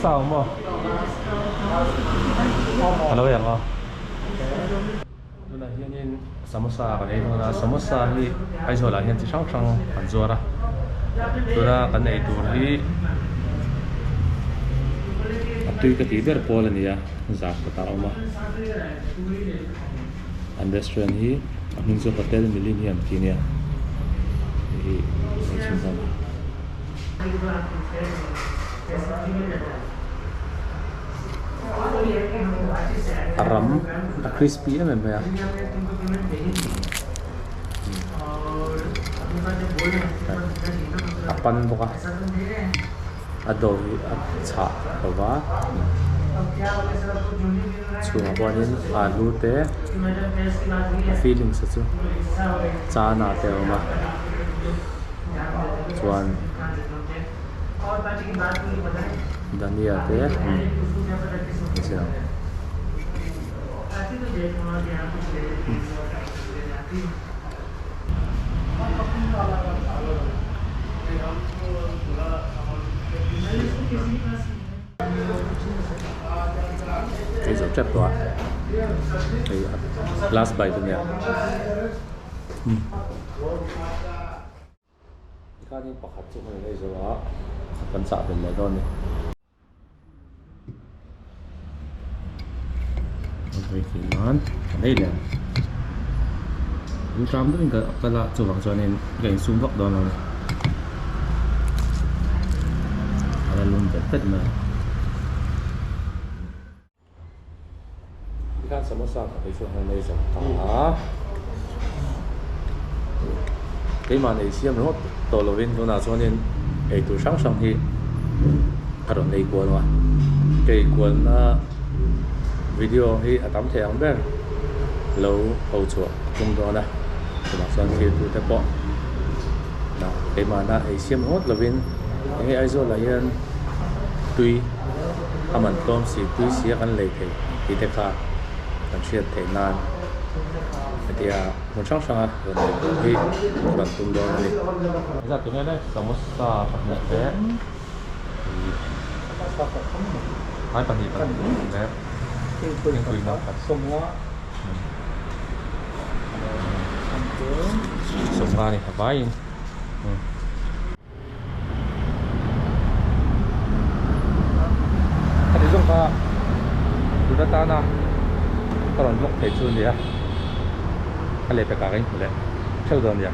Samosa awm maw? A lo eng aw. Tunah hianin samosa kan ei dawn a, samosa hi Aizawl ah hian chi hrang hrang an zuar a, tuna kan ei tur hi a tui ka tih ber pawl a ni a, zan kawtah a awm a, an restaurant hi a hming chu Hotel Millennium tih a nia, hei hi ei chhin dawn a. A ram a crispy em em mai a a pan bawk a a dough hi a chhah lo va chhungah pawhin alu te a fillings te chu chana te a awm a chuan. Dhania te Ei zo tep tawh a hei last bite ania. Tikhanin pakhat chu kan inei zo a, pakhat kan chah belh leh dawn a ni. Vawi hnih nan kan ei leh ang. Lu tlam deuhin ka kal a, chuvang chuanin ka insum vak dawn lo a ni. A la lum vet vet mai a. Tikhan samosa ka ei chuan han ei zawk ta a, keimah nei siam ringawt tawh lovin tunah chuanin eitur hrang hrang hi a rawn ei kual a, ka ei kualna video hi a tam thei ang ber lo ho chhuah a tum dawn a, chuvang chuan thiltute pawh keimahna ei siam ringawt lovin eng nge Aizawl ah hian tui. A man tlawm si tui si a kan lei thei tih te kha kan hriat theih nan hetia hmun hrang hranga rawn nei tur hi rawn tum dawn a ni. Zat tunge le samosa pahnih leh ai pahnih pahnih leh thingpui no khat sawmnga a ni vaiin. Khati zawng kha tun atana ka rawn vlog thei chu a nia, a lehpekah ka inhmu leh theuh dawn nia.